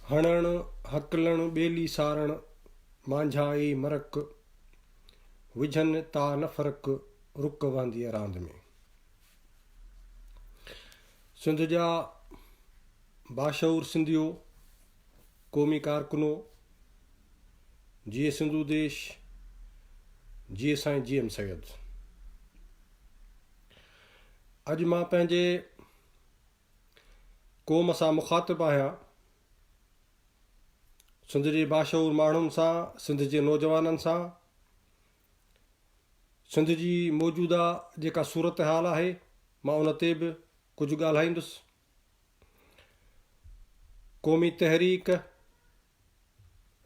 هڻڻ، هڪلڻ، ٻيلي سارڻ، مانجهائي مرڪ، وجهن تا نه فرق، رڪ وهنديء راند ۾. سنڌ جا باشعور سنڌيو، قومي ڪارڪنو، جيئي سنڌو ديش، جيئي سائين جي ايم سيد. اڄ مان پنهنجي قوم سان مخاطب آهيان، سنڌ جي باشعور ماڻهن سان، سنڌ جي نوجوانن سان، سنڌ جي موجوده جيڪا صورتحال آهي مان ان تي به ڪجهه ڳالهائيندس. قومي تحريڪ،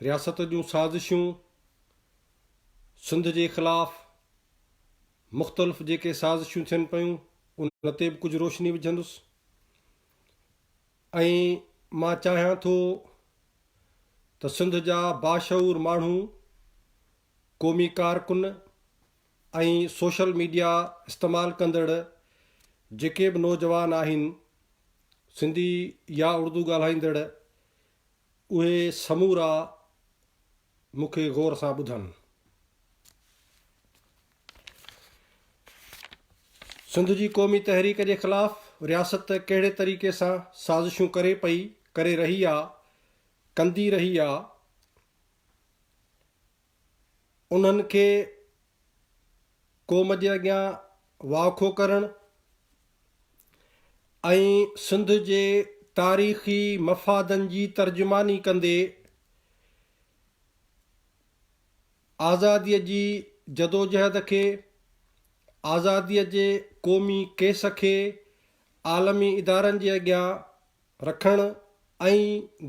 رياست جون سازشون، سنڌ جي خلاف مختلف جيڪي سازشون ٿين پيون ان تي به ڪجهه روشني وجهندس ۽ مان چاهيان ٿو ته سنڌ جا باشعور ماڻهو، قومي ڪارڪن ۽ سوشل ميڊيا استعمال ڪندڙ جيڪي به نوجوان آهن سنڌي يا اردو ڳالهائيندڙ اهي سمورا مون کي غور سان ٻڌن. سنڌ جي قومي تحريڪ جي خلاف رياست ڪهڙي طريقي سان سازشون ڪري پئي، ڪري رهي آ، ڪندي رهي آ، انهن کي قوم جي اڳيان واکو ڪرڻ ۽ سنڌ جي تاريخي مفادن جي ترجماني ڪندي آزاديء جي جدوجهد کي، آزاديء جي قومي ڪيس کي عالمي ادارن جي اڳيان رکڻ ۽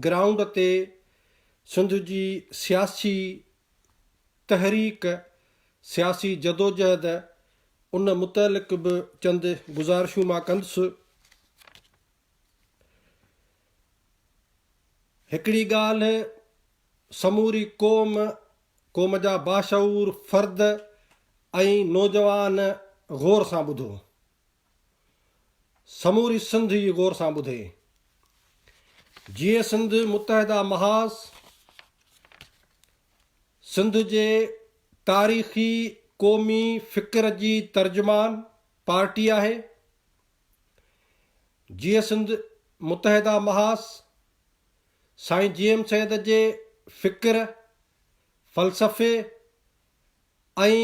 گرائونڊ تي سنڌ جي سياسي تحريڪ، سياسي جدوجهد ان متعلق به چند گذارشون مان ڪندس. هڪڙي ڳالهه سموري قوم، قوم جا باشعور فرد ۽ نوجوان غور سان ٻڌو. سموري سنڌ ئي غور سان ٻڌي. جيئي سنڌ متحده محاذ سنڌ جي تاريخي قومي فڪر جي ترجمان پارٽي آهي. جيئي سنڌ متحده محاذ سائين جي ايم سيد جي فڪر، فلسفي ۽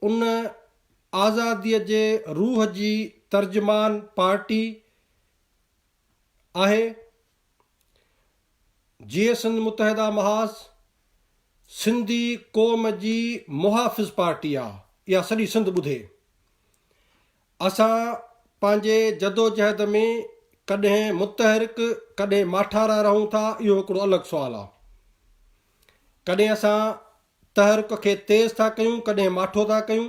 ان آزاديء جي روح جي ترجمان پارٽي آهي. جيئي سنڌ متحده محاذ سنڌي قوم جي محافظ پارٽي آ، اها سڄي سنڌ ٻڌي. اسان پنهنجي جدوجهد ۾ ڪڏهن متحرڪ ڪڏهن ماٺارا رهون ٿا اهو هڪڙو الڳ سوال آ. ڪڏهن اسان تحرڪ کي تيز ٿا ڪيون ڪڏهن ماٺو ٿا ڪيون.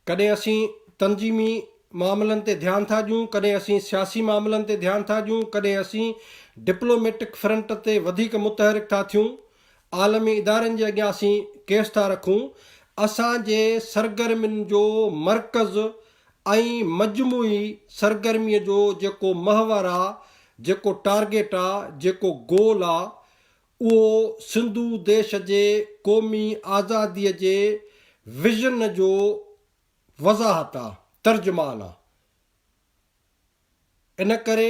ڪڏهن اسين تنظيمي معاملن تي ڌيان ٿا ڏيون ڪڏهن اسين سياسي معاملن تي ڌيان ٿا ڏيون ڪڏهن اسين ڊپلوميٽڪ فرنٽ تي وڌيڪ متحرڪ ٿا ٿيون عالمي ادارن جي اڳيان اسين ڪيس ٿا رکون، اسان جي سرگرمين جو مرڪز ۽ مجموعي سرگرميء جو جيڪو محور آ، جيڪو ٽارگيٽ آ، جيڪو گول آ، اهو سنڌو ديش جي قومي آزاديء جي ويزن جو وضاحت آ، ترجمان آ. ان ڪري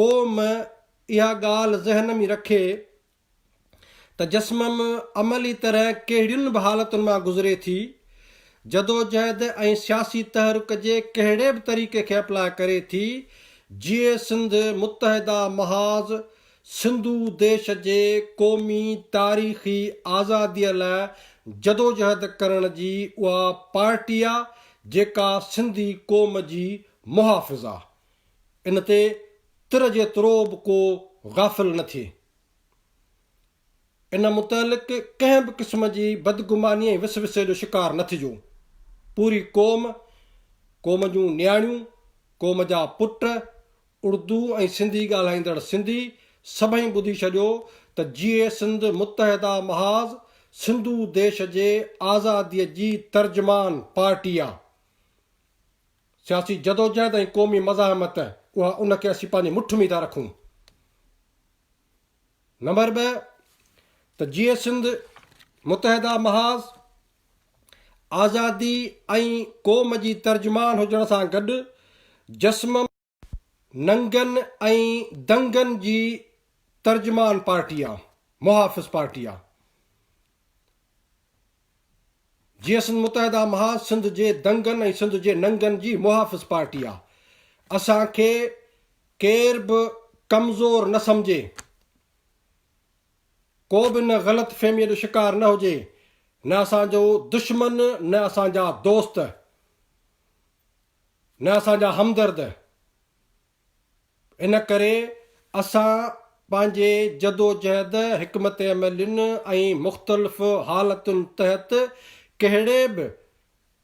قوم اها ڳالهه ذهن ۾ رکي ته جسمم عملي طرح ڪهڙين به حالتن مان گذري ٿي، جدوجهد ۽ سياسي تحرڪ جي ڪهڙي به طريقي کي اپلاء ڪري ٿي، جيئي سنڌ متحده محاذ سنڌو ديش جي قومي تاريخي آزاديء لاء جدوجهد ڪرڻ جي اها پارٽي آ جيڪا سنڌي قوم جي محافظ آ. ان تي تر جيترو به ڪو غافل نه ٿئي. ان متعلق ڪنهن به قسم جي بدگماني ۽ وسوسي جو شڪار نه ٿجو. پوري قوم، قوم جون نياڻيون، قوم جا پٽ، اردو ۽ سنڌي ڳالهائيندڙ سنڌي سڀئي ٻڌي ڇڏيو ته جيئي سنڌ متحده محاذ سنڌو ديش جي آزاديء جي ترجمان پارٽي آ. سياسي جدوجهد ۽ قومي مزاحمت اها ان کي اسين پنهنجي مٺ ۾ ٿا رکون. نمبر 2 ته جيئي سنڌ متحده محاذ آزادي ۽ قوم جي ترجمان هجڻ سان گڏ جسمم ننگن ۽ دنگن جي ترجمان پارٽي آ، محافظ پارٽي آ. جيئي سنڌ متحده محاذ سنڌ جي دنگن ۽ سنڌ جي ننگن جي محافظ پارٽي آ. اسان کي ڪير به ڪمزور نه سمجهي. ڪو به ان غلط فهميء جو شڪار نه هجي، نه اسان جو دشمن، نه اسان جا دوست، نه اسان جا همدرد. ان ڪري اسان پنهنجي جدوجهد، حڪمت عملين ۽ مختلف حالتن تحت ڪهڙي به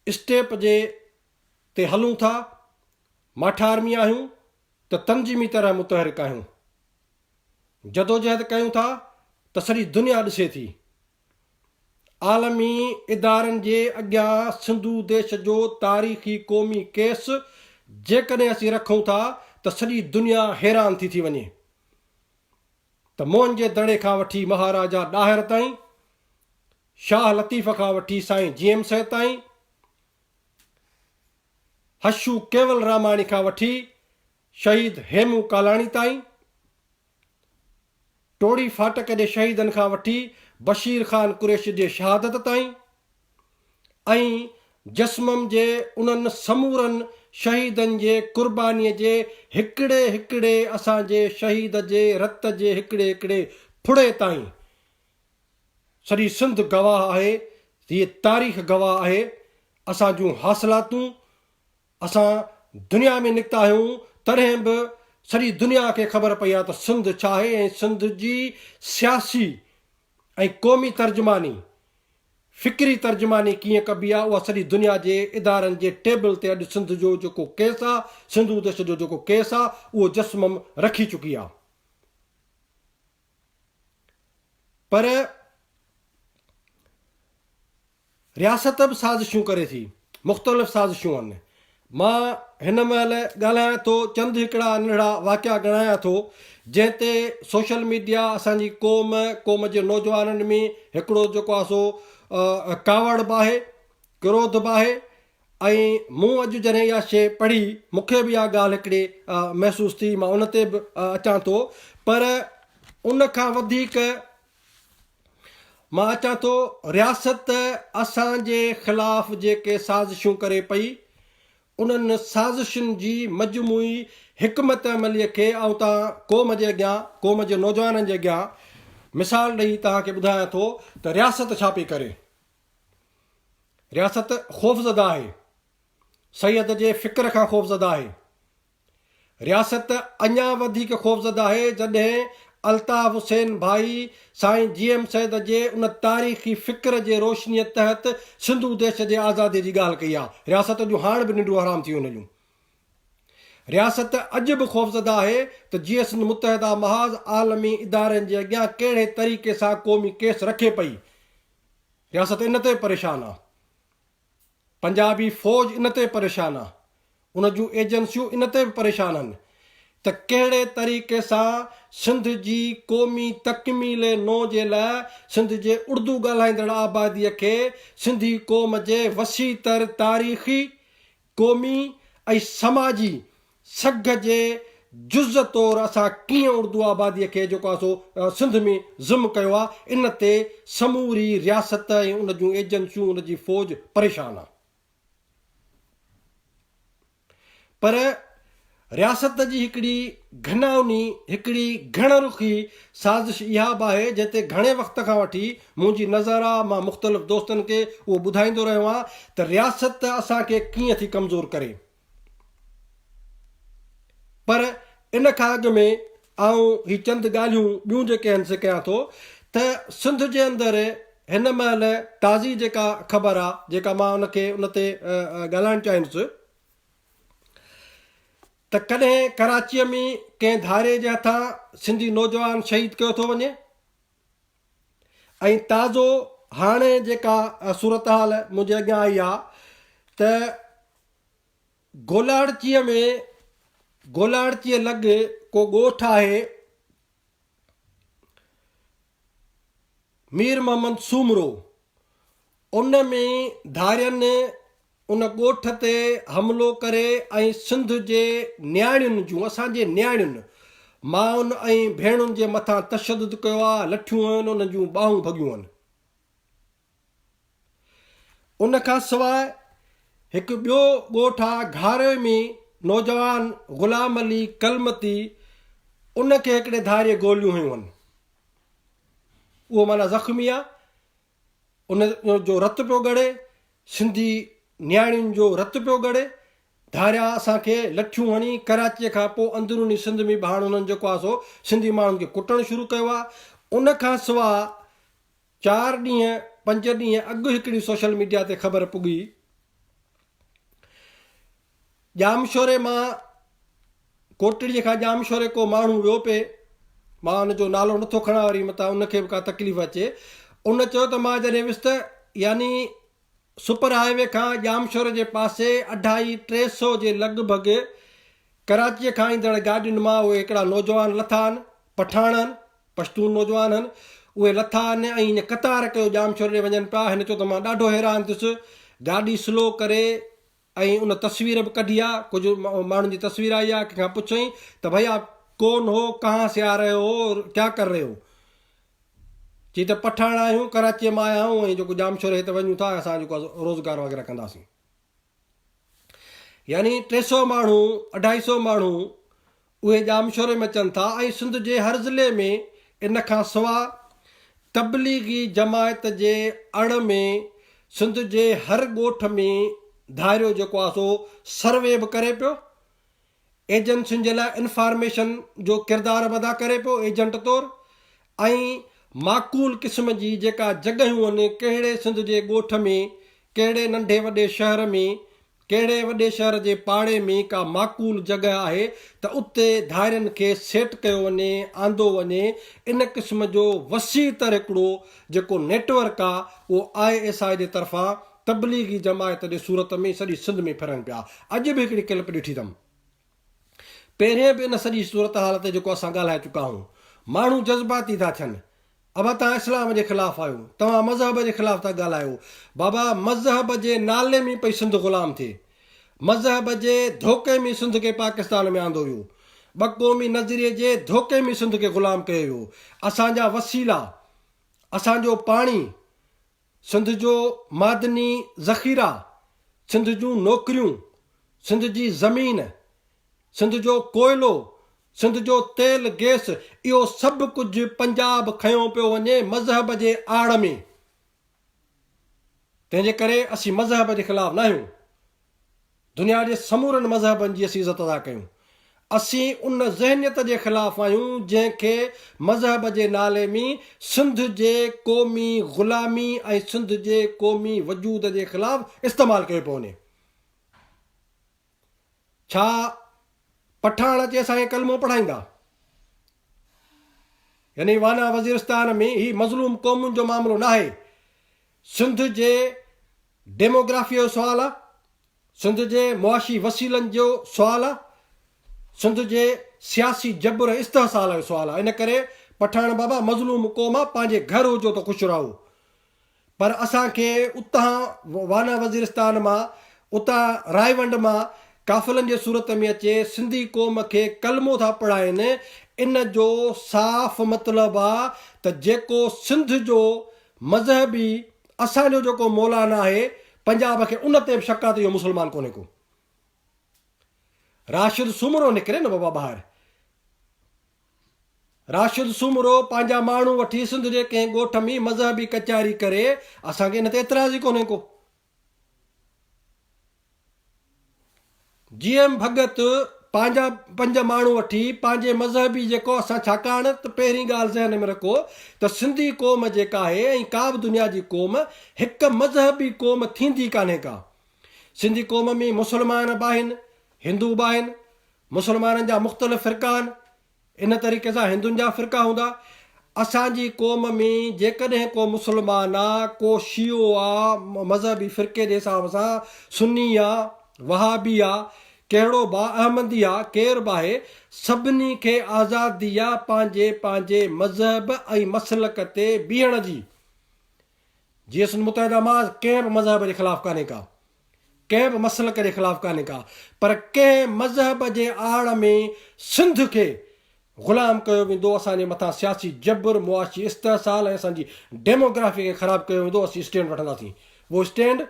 اسٽيپ جي تي هلون ٿا، ماٺارمي آهيون ته تنظيمي طرح متحرڪ آهيون. جدوجهد ڪيون ٿا ته سڄي دنيا ڏسي ٿي. عالمي ادارن جي اڳيان سنڌو ديش جو تاريخي قومي ڪيس جيڪڏهن اسين رکون ٿا ته سڄي دنيا حيران ٿي ٿي وڃي ته موهن جي دڙي کان وٺي مهاراجا ڏاهر تائين، شاهه لطيف کان وٺي سائين جي ايم سيد تائين، حشو ڪيول راماڻي کان وٺي شهيد هيمون ڪالاڻي تائين، ٽوڙي ڦاٽڪ جي شهيدن کان وٺي بشير خان قريشي جي شهادت تائين ۽ جسمم جي انهن سمورن شهيدن جي قرباني جي هڪڙي هڪڙي اسان جي شهيد جي رت جي هڪڙي هڪڙي ڦڙي تائين سڄي سنڌ گواهه آهي، هيء تاريخ گواهه آهي، اسان جون حاصلاتون، اسان دنيا ۾ نڪتا آهيون تڏهن به سڄي دنيا کي خبر پئي آهي ته سنڌ ڇا آهي ۽ سنڌ جي سياسي ۽ قومي ترجماني، فڪري ترجماني ڪيئن ڪبي آهي اها سڄي دنيا جي ادارن جي ٽيبل تي اڄ سنڌ جو جيڪو ڪيس آهي، سنڌو ديش جو جيڪو ڪيس آهي اهو جسمم رکي چڪي آهي. پر رياست به سازشون ڪري ٿي، مختلف سازشون آهن. مان هن مهل ڳالهايان ٿو چند هڪڙا ننڍڙا واقعا ڳڻايان ٿو جنهن تي سوشل ميڊيا اسان جي قوم، قوم جي نوجوانن ۾ هڪڙو جيڪو آهي سو ڪاوڙ به آهي، ڪروڌ به آهي ۽ مون اڄ جڏهن اها شيء پڙهي مون کي به اها ڳالهه هڪڙي محسوس ٿي مان ان تي به اچان ٿو پر ان کان وڌيڪ مان اچان ٿو رياست اسان جي خلاف جيڪي سازشون ڪري پئي انهن سازشن جي مجموعي حڪمت عملي کي آئون توهان قوم جي اڳيان قوم جي نوجوانن جي اڳيان مثال ڏئي توهان کي ٻڌايان ٿو ته رياست ڇا پئي ڪري. رياست خوفزده آهي. سيد جي فڪر کان خوفزده آهي. رياست اڃا وڌيڪ خوفزده آهي جڏهن الطاف حسين ڀائي سائين جي ايم سيد جي ان تاريخي فڪر جي روشنيء تحت سنڌو ديش جي آزاديء جي ڳالهه ڪئي آهي. رياست جون هاڻ به ننڊون حرام ٿي ويون هيون. رياست اڄ به خوفزده آهي ته جيئي سنڌ متحده محاذ عالمي ادارن جي اڳيان ڪهڙي طريقي سان قومي ڪيس رکي پئي. رياست ان تي پريشان آ. پنجابي فوج ان تي پريشان آ. ان جون ايجنسيون ان تي به پريشان آهن ته ڪهڙي طريقي سان سنڌ جي قومي تڪميل نو جي لاء سنڌ جي اردو ڳالهائيندڙ آبادي کي سنڌي قوم جي وسيع تر تاريخي، قومي ۽ سماجي سگهه جي جز طور اسان ڪيئن اردو آباديء کي جيڪو آهي سو سنڌ ۾ ضم ڪيو آهي ان تي سموري رياست ۽ ان جون ايجنسيون ان جي فوج پريشان آهي پر رياست جي هڪڙي گهناؤني هڪڙي گهڻ رخي سازش اها به آهي جنهن تي گهڻي وقت کان وٺي منهنجي نظر آ مان مختلف دوستن کي اهو ٻڌائيندو رهيو آهيان ته رياست اسان کي ڪيئن ٿي ڪمزور ڪري. پر ان کان اڳ ۾ آئون هي چند ڳالهيون ٻيون جيڪي آهن سي ڪيان ٿو ته سنڌ جي اندر هن مهل تازي جيڪا خبر آ جيڪا مان ان کي ان تي ڳالهائڻ چاهيندس ته ڪڏهن ڪراچيء ۾ ڪنهن ڌاري جي هٿان سنڌي نوجوان شهيد ڪيو ٿو وڃي ۽ تازو هاڻي جيڪا صورتحال منهنجي اڳيان آئي آ ته گولاڙچيء ۾ گولاڙچيء لڳ ڪو ڳوٺ آهي. مير محمد سومرو، ان ۾ ڌارين ان ڳوٺ تي حملو ڪري ۽ سنڌ جي نياڻين جون اسان جي نياڻين، مائن ۽ ڀيڻن جي مٿان تشدد ڪيو آ، لٺيون هنيون انهن جون ٻانهون ڀڳيون هن. ان کان سواء هڪ ٻيو ڳوٺ آ گهاري ۾ نوجوان غلام علي ڪلمتي ان کي هڪڙي ڌاريي گوليون هنيون هن. اهو معنيٰ زخمي آ. ان جو رت پيو ڳڙي، سنڌي نياڻين جو رت پيو ڳڙي، ڌاريا اسان کي لٺيون هڻي ڪراچيء کان پوء اندروني سنڌ ۾ به هاڻ انهن جيڪو آهي سو سنڌي ماڻهن کي ڪٽڻ شروع ڪيو آهي. ان کان سواء چار ڏينهن پنج ڏينهن اڳ هڪڙي سوشل ميڊيا تي خبر پڳي ڄامشوري مان ڪوٽڙيء کان ڄامشوري ڪو ماڻهو ويو پئي، مان ان جو نالو نٿو کڻان وري متان ان کي به ڪا تڪليف اچي، ان چيو ته مان جڏهن ويس ته يعني سپر هاء وي کان ڄامشوري جي پاسي اڍائي 300 جي لڳ ڀڳ ڪراچيء کان ايندڙ گاڏين مان اهي هڪڙا نوجوان لٿا آهن، پٺاڻ آهن، پشتون نوجوان آهن، اهي لٿا آهن ۽ ائين قطار ڪيو ڄامشوري ڏي وڃن پيا، هن چيو ته مان ڏاڍو حيران ٿيس، گاڏي سلو ڪري ۽ ان تصوير به ڪڍي آ، ڪجهه ماڻهن جي تصوير آئي آ، ڪنهن کان پڇيائين ته ڀئي آپ ڪون هو، ڪهان سي آ رهي هو اور ڪيا ڪر رهي هو؟ چي ته پٺاڻ آهيون، ڪراچيء مان آيا آهيون ۽ جيڪو ڄامشوري هت وڃون ٿا ۽ اسان جيڪو روزگار وغيره ڪنداسين. يعني 300 ماڻهو، اڍائي سو ماڻهو اهي ڄامشوري ۾ اچن ٿا ۽ سنڌ جي هر ضلعي ۾ ان کان سوا تبليغي جماعت جي اڙ ۾ سنڌ جي هر ڳوٺ ۾ ڌاريو جيڪو آهي سو سروي به ڪري پيو، ايجنسين جي لاء انفارميشن جو ڪردار به ادا ڪري پيو ايجنٽ طور ۽ معقول قسم جي جيڪا جڳهيون آهن ڪهڙي سنڌ جي ڳوٺ ۾ ڪهڙي ننڍي وڏي شهر ۾ ڪهڙي وڏي شهر جي پاڙي ۾ ڪا معقول جڳهه آهي ته اتي ڌارين کي سيٽ ڪيو وڃي، آندو وڃي، ان قسم جو وسيع تر هڪڙو جيڪو نيٽ ورڪ آ اهو I S I جي طرفان تبليغي جماعت جي صورت ۾ سڄي سنڌ ۾ ڦرن پيا. اڄ به هڪڙي ڪلپ ڏٺي اٿم. پهرين به ان سڄي صورتحال تي جيڪو اسان ڳالهائي چڪا آهيون. ماڻهو جذباتي ٿا ٿين. ابا توهان اسلام جي خلاف آهيو، توهان مذهب جي خلاف ٿا ڳالهايو. بابا مذهب جي نالي ۾ پئي سنڌ غلام ٿئي. مذهب جي ڌوڪي ۾ سنڌ کي پاڪستان ۾ آندو ويو. ٻه قومي نظريي جي ڌوڪي ۾ سنڌ کي غلام ڪيو ويو. اسان جا وسيلا، اسان جو پاڻي، سنڌ جو معدني ذخيرا، سنڌ جون نوڪريون، سنڌ جي زمين، سنڌ جو ڪوئلو، سنڌ جو تيل گئس اهو سڀ ڪجهه پنجاب کنيو پيو وڃي مذهب جي آڙ ۾. تنهن جي ڪري اسين مذهب جي خلاف ناهيون. دنيا جي سمورن مذهبن جي اسين عزت ادا ڪيون. اسين ان ذهنيت جي خلاف آهيون جنهن کي مذهب جي نالي ۾ سنڌ جي قومي غلامي ۽ سنڌ جي قومي وجود جي خلاف استعمال ڪيو پيو وڃي. ڇا پٺاڻ اچي اسان کي ڪلمو پڙهائيندا؟ يعني وانا وزيرستان ۾ هي مظلوم قومن جو معاملو ناهي. سنڌ جي ڊيموگرافيء جو سوال آ، سنڌ جي معاشي وسيلن جو سوال آ، سنڌ جي سياسي جبر ۽ استحصال جو سوال آ. ان ڪري پٺاڻ بابا مظلوم قوم آ، پنهنجي گهر هجو ته خوش رهو. پر اسان کي اتان وانا وزيرستان مان، اتان رائيونڊ مان قافلن جي صورت ۾ اچي سنڌي قوم کي ڪلمو ٿا پڙهائين، ان جو صاف مطلب آ ته جيڪو سنڌ جو مذهبي اسان جو جيڪو مولانا آهي پنجاب کي ان تي به شڪ آ ته اهو مسلمان ڪونهي ڪو. راشد سومرو نڪري نه بابا ٻاهر. راشد سومرو پنهنجا ماڻهو وٺي سنڌ جي ڪنهن ڳوٺ ۾ مذهبي ڪچهري ڪري اسان کي ان تي اعتراض ئي ڪونهي ڪو. جي ايم ڀڳت پنهنجا پنج ماڻهو وٺي پنهنجي مذهبي جيڪو اسان ڇاڪاڻ ته پهرين ڳالهه ذهن ۾ رکو ته سنڌي قوم جيڪا آهي ۽ ڪا به دنيا جي قوم هڪ مذهبي قوم ٿيندي ڪانهي ڪا سنڌي قوم ۾ مسلمان به آهن هندو به آهن مسلمانن جا مختلف فرقا آهن ان طريقي سان هندن جا فرقا هوندا. اسان جي قوم ۾ جيڪڏهن ڪو مسلمان آ، ڪو شيعو آ، مذهبي فرقي جي حساب سان سني آ، وهابي آ، ڪهڙو به آ، احمدي آ، ڪير به آهي، سڀني کي آزادي آ پنهنجي پنهنجي مذهب ۽ مسلڪ تي بيهڻ جي. جيئي سنڌ متحده محاذ ڪنهن به مذهب جي خلاف ڪانهي ڪا، ڪنهن به مسلڪ جي خلاف ڪانهي ڪا، پر ڪنهن مذهب جي آڙ ۾ سنڌ کي غلام ڪيو ويندو، اسان جي مٿان سياسي جبر، معاشي استحصال ۽ اسان جي ڊيموگرافي کي خراب ڪيو ويندو، اسين اسٽينڊ وٺنداسين. اهو اسٽينڊ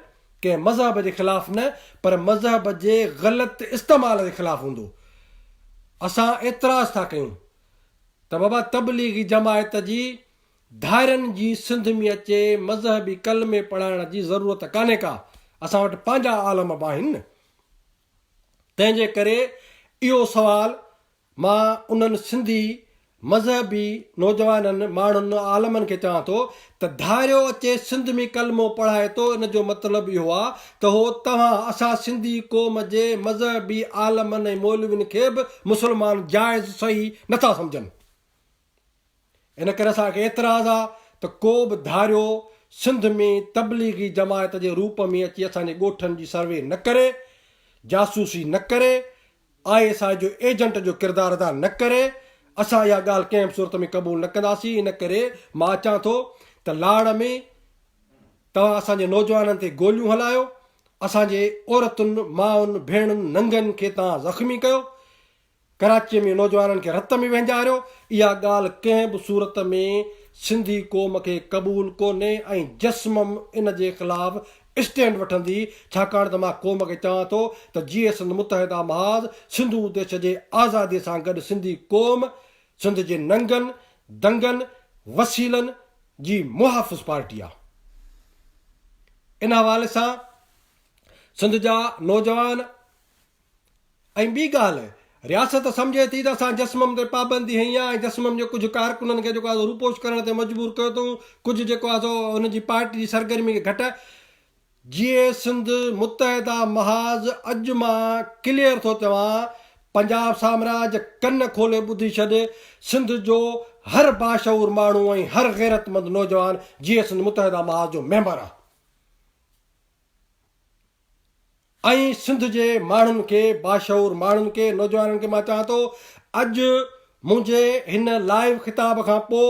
ڪنهن مذهب جي خلاف نه پر مذهب جي غلط استعمال جي خلاف هوندو. اسان اعتراض ٿا ڪيون ته بابا تبليغي جماعت جي ڌارين جي سنڌ ۾ اچي مذهبي ڪلمي پڙهائڻ جي ضرورت ڪانهي ڪا، اسان وٽ پنهنجا عالم به آهن نه. تنهن جي ڪري اهو سوال مان انهن سنڌي مذهبي نوجوانن، ماڻهن، عالمن کي چوان ٿو ته ڌاريو اچي سنڌ ۾ ڪلمو پڙهائي ٿو ان جو مطلب اهو آ ته هو توهان اسان سنڌي قوم جي مذهبي عالمن ۽ مولوين کي به مسلمان جائز صحيح نٿا سمجهن. ان ڪري اسان کي اعتراض آ ته ڪو به ڌاريو سنڌ ۾ تبليغي جماعت جي روپ ۾ اچي اسان جي ڳوٺن جي سروي نه ڪري، جاسوسي نه ڪري، I S I جو ايجنٽ جو ڪردار ادا نه ڪري، اسان اها ڳالهه ڪنهن به صورت ۾ قبول نه ڪنداسين، ان ڪري مان اچان ٿو ته لاڙ ۾ توهان اسان جي نوجوانن تي گوليون هلايو، اسان جي عورتن، مائن، ڀيڻن، ننگن کي توهان زخمي ڪيو، ڪراچيء ۾ نوجوانن کي رت ۾ وهنجاريو، اها ڳالهه ڪنهن به صورت ۾ سنڌي قوم کي قبول ڪونهي ۽ جسمم ان جي خلاف اسٽينڊ وٺندي، ڇاڪاڻ ته مان قوم کي چوان ٿو ته جيئي سنڌ متحده محاذ سنڌو ديش جي آزادي سان گڏ سنڌي قوم سنڌ جي ننگن، دنگن، وسيلن جي محافظ پارٽي آ. ان حوالي سان سنڌ جا نوجوان. ۽ ٻي ڳالهه، رياست سمجهي ٿي ته اسان جسمم تي پابندي هنئي آهي ۽ جسمم جي ڪجهه ڪارڪنن کي جيڪو آهي سو روپوش ڪرڻ تي مجبور ڪيو اٿئون، ڪجهه جيڪو آهي سو ان جي پارٽي جي سرگرمي کي گهٽ. جيئي سنڌ متحده محاذ اڄ مان ڪليئر ٿو چوان، پنجاب سامراج ڪن کولي ٻڌي ڇڏ، سنڌ جو هر باشعور ماڻهو ۽ هر غيرتمند نوجوان جيئي سنڌ متحده محاذ جو ميمبر آهي. ۽ سنڌ جي ماڻهن کي باشعور ماڻهن کي نوجوانن کي مان چوان ٿو اڄ منهنجي هن لائيو خطاب کان پو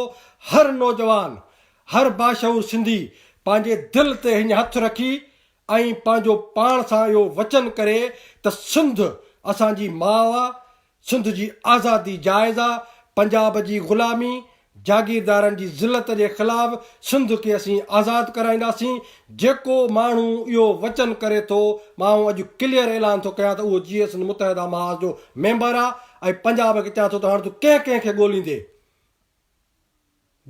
هر نوجوان هر باشعور سنڌي پنهنجي دل تي هيئن هٿ رکي ۽ پنهنجو پاڻ سان اهو وچن ڪري ته سنڌ اسان جي ماء آ سنڌ جي آزادي جائز آ، پنجاب جي غلامي، جاگيردارن جي ذلت جي خلاف سنڌ کي اسين آزاد ڪرائينداسين، جيڪو ماڻهو اهو وچن ڪري ٿو، مان آئون اڄ ڪليئر اعلان ٿو ڪيان ته اهو جيئي سنڌ متحده محاذ جو ميمبر آ ۽ پنجاب کي چيان ٿو ته هاڻ تون ڪنهن ڪنهن کي ڳوليندي؟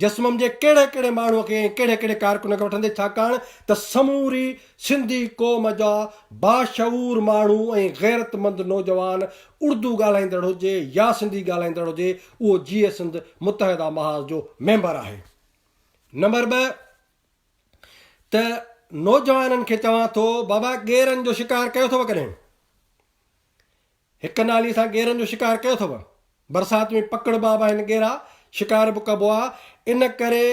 جسمم جي ڪهڙي ڪهڙي ماڻهوء کي ۽ ڪهڙي ڪهڙي ڪارڪن کي وٺندي ڇاڪاڻ ته سموري سنڌي قوم جا باشعور ماڻهو ۽ غيرتمند نوجوان اردو ڳالهائيندڙ هجي يا سنڌي ڳالهائيندڙ هجي اهو جيئي سنڌ متحده محاذ جو ميمبر آهي. نمبر 2 ته نوجوانن کي چوان ٿو بابا ڳيرن جو شڪار ڪيو اٿو ڪڏهن؟ هڪ نالي سان ڳيرن جو شڪار ڪيو اٿو؟ برسات ۾ پڪڙبا به آهن ڳيرا، شڪار به ڪبو آهي. ان ڪري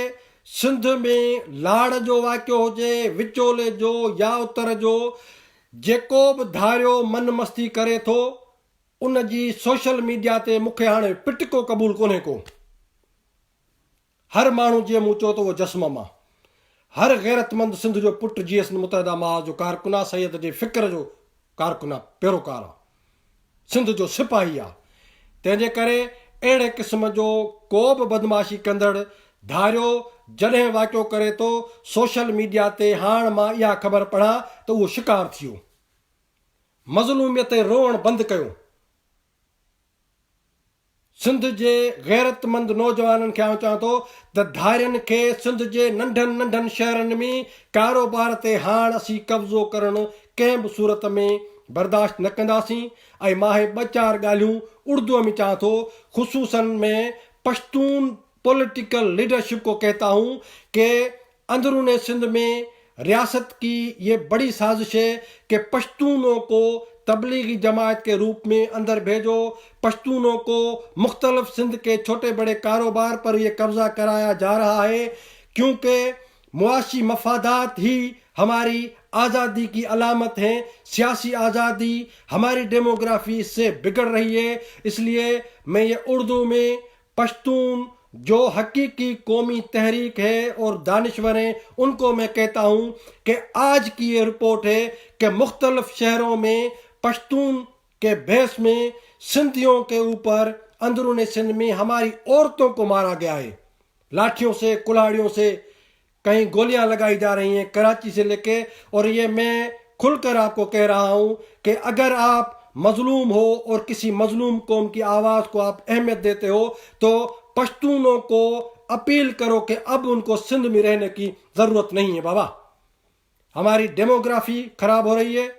سنڌ ۾ لاڙ جو واقعو هجي، وچولي جو يا اتر جو، جيڪو به ڌاريو من مستي ڪري ٿو، ان جي سوشل ميڊيا تي مون کي هاڻي پٽڪو قبول ڪونهي ڪو. هر ماڻهو جيئن مون چيو ته اهو جسمم آ. هر غيرتمند سنڌ جو پٽ جيئي سنڌ متحده محاذ جو ڪارڪن آ، سيد جي فڪر جو ڪارڪن آ، پيروڪار آ. سنڌ جو سپاهي آ. تنهن جي ڪري اهڙي قسم جو ڪو به بدمعاشي ڪندڙ ڌاريو جڏهن واقعو ڪري ٿو سوشل ميڊيا تي هاڻ مان اها خبر پڙهان ته اهو شڪار ٿيو. مظلوميت ۽ روئڻ بند ڪيو. سنڌ جي غيرتمند نوجوانن کي آئون چوان ٿو ته ڌارين کي سنڌ جي ننڍن ننڍن شهرن ۾ ڪاروبار تي هاڻ اسين قبضو ڪرڻ ڪنهن به صورت ۾ برداشت نه ڪنداسين ۽ مان هي ٻه چار ڳالهيون اردوء ۾ چوان ٿو خصوصن مين پشتون پوليٽيڪل ليڊرشپ ڪو ڪهتا هون ڪي اندرون سنڌ ۾ رياست ڪي يه بڙي سازش هي ڪي پشتونو ڪو تبليغي جماعت ڪي روپ ۾ اندر ڀيجو، پشتونو ڪو مختلف سنڌ ڪي ڇوٽي بڙي ڪاروبار پر يه قبضه ڪرايا جا رها هي ڪيونڪه معاشي مفادات هي هماري آزادي ڪي علامت هين، سياسي آزادي هماري ڊيموگرافي اس سي بگڙ رهي هي اس ليي مين يه اردو ۾ پشتون जो हकीकी कौमी तहरीक है और दानिश्वर हैं उनको मैं कहता हूँ कि आज की ये रिपोर्ट है कि मुख्तलिफ शहरों में पश्तून के भेस में सिंधियों के ऊपर अंदरून सिंध में हमारी औरतों को मारा गया है, लाठियों से, कुल्हाड़ियों से, कहीं गोलियां लगाई जा रही हैं कराची से लेके। और ये मैं खुलकर आपको कह रहा हूं कि अगर आप मजलूम हो और किसी मजलूम कौम की आवाज़ को आप अहमियत देते हो तो पश्तूनों को अपील करो कि अब उनको सिंध में रहने की ज़रूरत नहीं है। बाबा, हमारी डेमोग्राफी खराब हो रही है,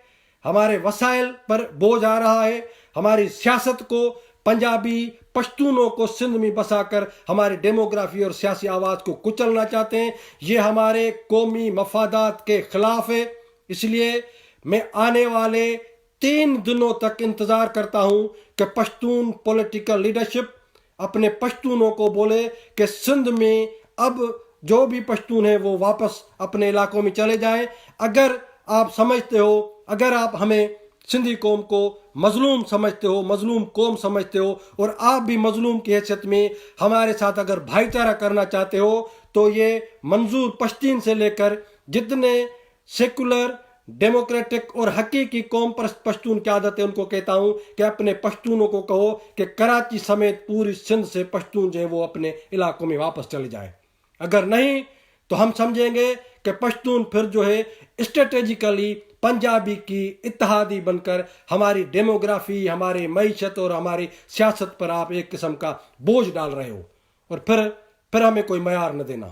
हमारे वसाइल पर बोझ आ रहा है, हमारी सियासत को पंजाबी पश्तूनों को सिंध में बसाकर हमारी डेमोग्राफी और सियासी आवाज़ को कुचलना चाहते हैं। ये हमारे कौमी मफादात के ख़िलाफ़ है। इसलिए मैं आने वाले 3 दिनों तक इंतज़ार करता हूँ कि पश्तून पॉलिटिकल लीडरशिप अपने पश्तूनों को बोले कि सिंध में अब जो भी पश्तून है वो वापस अपने इलाकों में चले जाएं। अगर आप समझते हो, अगर आप हमें सिंधी कौम को मजलूम समझते हो, मजलूम कौम समझते हो और आप भी मजलूम की हैसियत में हमारे साथ अगर भाईचारा करना चाहते हो तो ये मंजूर पश्तीन से लेकर जितने सेकुलर डेमोक्रेटिक और हकीकी कौम पर पश्तून की आदत है उनको कहता हूँ कि अपने पश्तूनों को कहो कि कराची समेत पूरी सिंध से पश्तून जो है वो अपने इलाकों में वापस चले जाए। अगर नहीं तो हम समझेंगे कि पश्तून फिर जो है स्ट्रेटेजिकली पंजाबी की इत्तेहादी बनकर हमारी डेमोग्राफी, हमारी मईशत और हमारी सियासत पर आप एक किस्म का बोझ डाल रहे हो और फिर हमें कोई मयार न देना,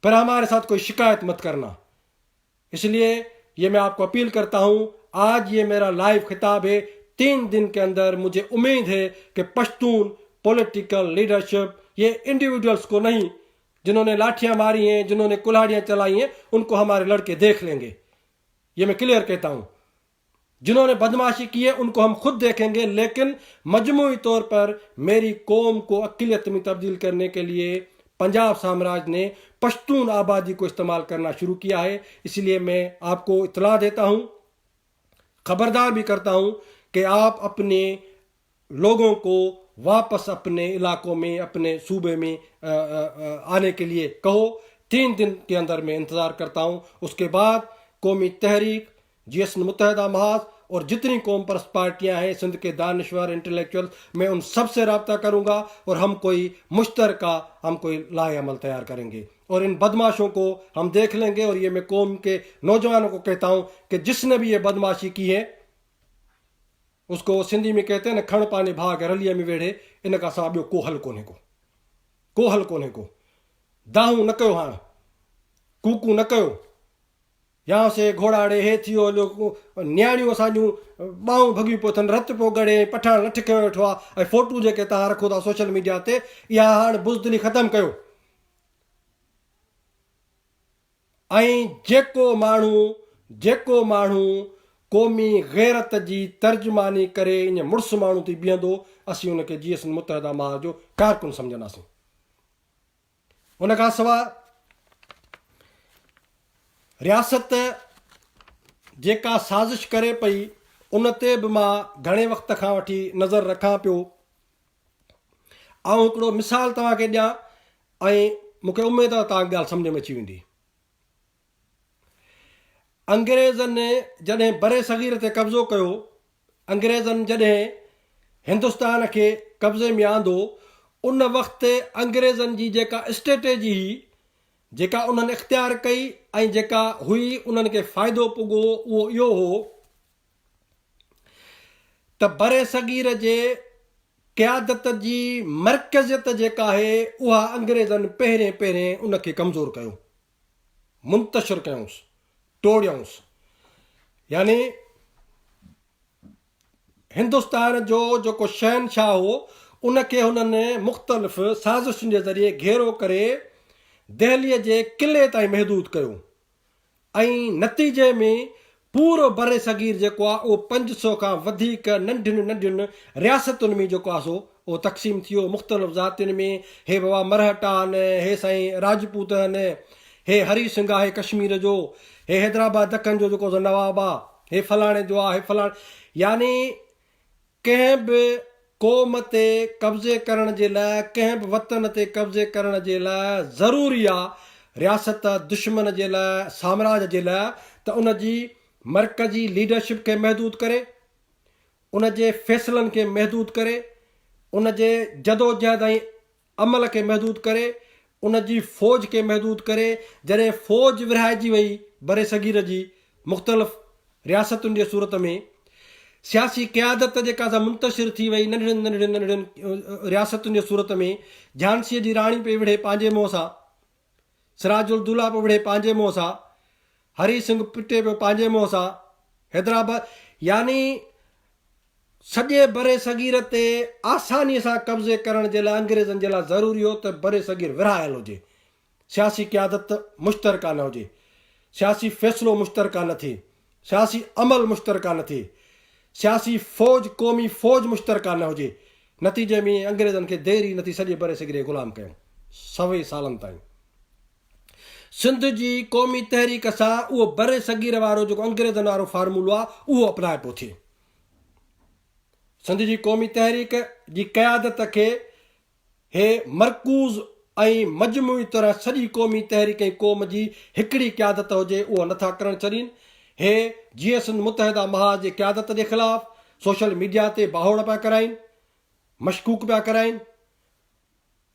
फिर हमारे साथ कोई शिकायत मत करना। इसलिए ये मैं आपको अपील करता हूँ, आज ये मेरा लाइव खिताब है, 3 दिन के अंदर मुझे उम्मीद है कि पश्तून पॉलिटिकल लीडरशिप, ये इंडिविजुअल्स को नहीं, जिन्होंने लाठियां मारी हैं, जिन्होंने कुल्हाड़ियां चलाई हैं, उनको हमारे लड़के देख लेंगे। ये मैं क्लियर कहता हूं, जिन्होंने बदमाशी की है उनको हम खुद देखेंगे, लेकिन मजमूई तौर पर मेरी कौम को अक़लियत में तब्दील करने के लिए पंजाब साम्राज्य ने पश्तून आबादी को इस्तेमाल करना शुरू किया है। इसलिए मैं आपको इतला देता हूं, खबरदार भी करता हूं कि आप अपने लोगों को वापस अपने इलाकों में, अपने सूबे में आने के लिए कहो। 3 दिन के अंदर मैं इंतज़ार करता हूँ, उसके बाद कौमी तहरीक, जी एस मुत्तहिदा महाज और जितनी कौम परस्त पार्टियां हैं, सिंध के दानश्वर इंटेलेक्चुअल, मैं उन सब से राब्ता करूंगा और हम कोई मुश्तरका, हम कोई लाए अमल तैयार करेंगे और इन बदमाशों को हम देख लेंगे। और ये मैं कौम के नौजवानों को कहता हूँ कि जिसने भी ये बदमाशी की है उसको सिंधी में कहते हैं ना, खण पाने भाग रलिया में वेढ़े, इन खां सवाइ ॿियो को हल कोन्हे को, को हल कोन्हे को। दाहूं न कयो, हाणे कूकू न कयो, यहाँ से घोड़ाड़े हे थी वियो हलियो, नियाणियूं असांजूं ॿाहूं भॻियूं पियो अथनि, रत पियो ॻड़े, पठाण लठ खयो वेठो आहे ऐं फोटू जेके तव्हां रखो था सोशल मीडिया ते, इहा हाणे बुज़दिली ख़तमु कयो। ऐं जेको माण्हू क़ौमी ग़ैरत जी तर्जुमानी करे ईअं मुड़ुस माण्हू थी बीहंदो, असीं उनखे जी एस मुत्तहिदा महाज़ जो कारकुन सम्झंदासीं। उन खां सवाइ रियासत जेका साज़िश करे पई उन ते बि मां घणे वक़्त खां वठी नज़र रखां पियो। आउं हिकिड़ो मिसाल तव्हांखे ॾियां ऐं मूंखे उमेद आहे तव्हांखे ॻाल्हि सम्झ में अची वेंदी। अंग्रेज़नि जॾहिं बरे सग़ीर ते कब्ज़ो कयो, अंग्रेज़नि जॾहिं हिंदुस्तान खे कब्ज़े में आंदो, उन वक़्तु अंग्रेज़नि जी जेका स्ट्रेटेजी हुई, जेका उन्हनि इख़्तियार कई ऐं जेका हुई उन्हनि खे फ़ाइदो पुॻो, उहो इहो हो त बरे सग़ीर जे क़यादत जी मरकज़ियत जेका आहे उहा अंग्रेज़नि पहिरें पहिरें उनखे कमज़ोर कयो, मुंतशिर कयौंसि, टोड़ियौंसि। यानी हिंदुस्तान जो जेको शहनशाह हो उनखे हुननि मुख़्तलिफ़ साज़िशुनि जे ज़रिए घेरो करे दिल्लीअ जे किले ताईं महदूद कयो ऐं नतीजे में पूरो बरे सग़ीर जेको आहे उहो 500 खां वधीक नंढियुनि नंढियुनि रियासतुनि में जेको आहे सो उहो तक़सीम थी वियो, मुख़्तलिफ़ ज़ातियुनि में। हे बाबा मरहटा आहिनि, हे साईं राजपूत आहिनि, हे हरी सिंह आहे कश्मीर जो, हे हैदराबाद दखन जो जेको नवाब आहे, हे फलाणे जो आहे, हे फलाणे, यानी कंहिं बि قوم تي قبضي ڪرڻ جي لاء ڪنهن به وطن تي قبضي ڪرڻ جي لاء ضروري آ رياست دشمن جي لاء سامراج جي لاء ته ان جي مرڪزي ليڊرشپ کي محدود ڪري ان جي فيصلن کي محدود ڪري ان جي جدوجهد ۽ عمل کي محدود ڪري ان جي فوج کي محدود ڪري جڏهن فوج ورهائجي وئي برصغير جي مختلف رياستن جي صورت ۾ سياسي قيادت جيڪا سا منتشر ٿي وئي ننڍڙين ننڍڙين ننڍڙين رياستن جي صورت ۾ جهانسيء جي راڻي پئي وڙهي پنهنجي منهن سان سراج الدوله پيو وڙهي پنهنجي منهن سان هري سنگهه پٽي پيو پنهنجي منهن سان حيدرآباد يعني سڄي برصغير تي آسانيء سان قبضي ڪرڻ جي لاء انگريزن جي لاء ضروري هو ته برصغير ورهايل هجي، سياسي قيادت مشترڪه نه هجي، سياسي فيصلو مشترڪه نه ٿئي، سياسي عمل مشترڪه نه ٿئي، سياسي فوج قومي فوج مشترڪه نه هجي. نتيجي ۾ انگريزن کي دير ئي نه ٿي سڄي برصغير کي غلام ڪيائون سوين سالن تائين. سنڌ جي قومي تحريڪ سان اهو برصغير وارو جيڪو انگريزن وارو فارمولو آهي اهو اپنائبو ٿئي. سنڌ جي قومي تحريڪ جي قيادت کي هي مرڪوز ۽ مجموعي طرح سڄي قومي تحريڪ ۽ قوم جي هڪڙي قيادت هجي اهو نٿا ڪرڻ ڇڏين. هي جيئي سنڌ متحده محاذ جي قيادت جي خلاف سوشل ميڊيا تي باهوڙ پيا ڪرائين، مشڪوڪ پيا ڪرائين،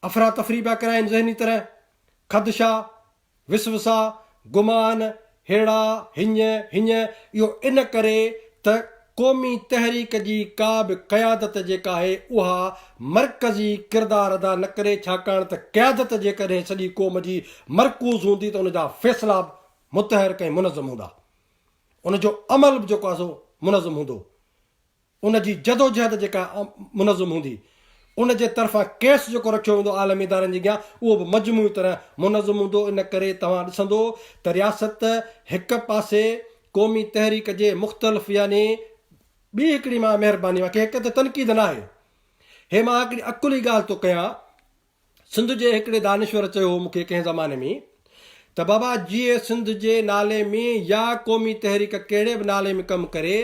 افراتفري پيا ڪرائين ذهني طرح، خدشا، وسوسا، گمان، ههڙا، هينئن، هينئن، اهو ان ڪري ته قومي تحريڪ جي ڪا به قيادت جيڪا آهي اها مرڪزي ڪردار ادا نه ڪري ڇاڪاڻ ته قيادت جيڪڏهن سڄي قوم جي مرڪوز هوندي ته ان جا فيصلا به متحرڪ ۽ منظم هوندا ان جو عمل به جيڪو آهي سو منظم هوندو. ان جي جدوجهد جيڪا منظم هوندي، ان جي طرفان ڪيس جيڪو رکيو ويندو عالمي ادارن جي اڳيان اهو به مجموعي طرح منظم هوندو، ان ڪري توهان ڏسندو ته رياست هڪ پاسي قومي تحريڪ جي مختلف يعني ٻي هڪڙي مان مهرباني مان ڪي هڪ تي تنقيد ناهي هي مان هڪڙي عقلي ڳالهه ٿو ڪيان سنڌ جي هڪڙي دانشور چيو هو مون کي ڪنهن زماني ۾ ته بابا جيئي سنڌ جي نالي ۾ يا قومي تحريڪ ڪهڙي به نالي ۾ ڪم ڪري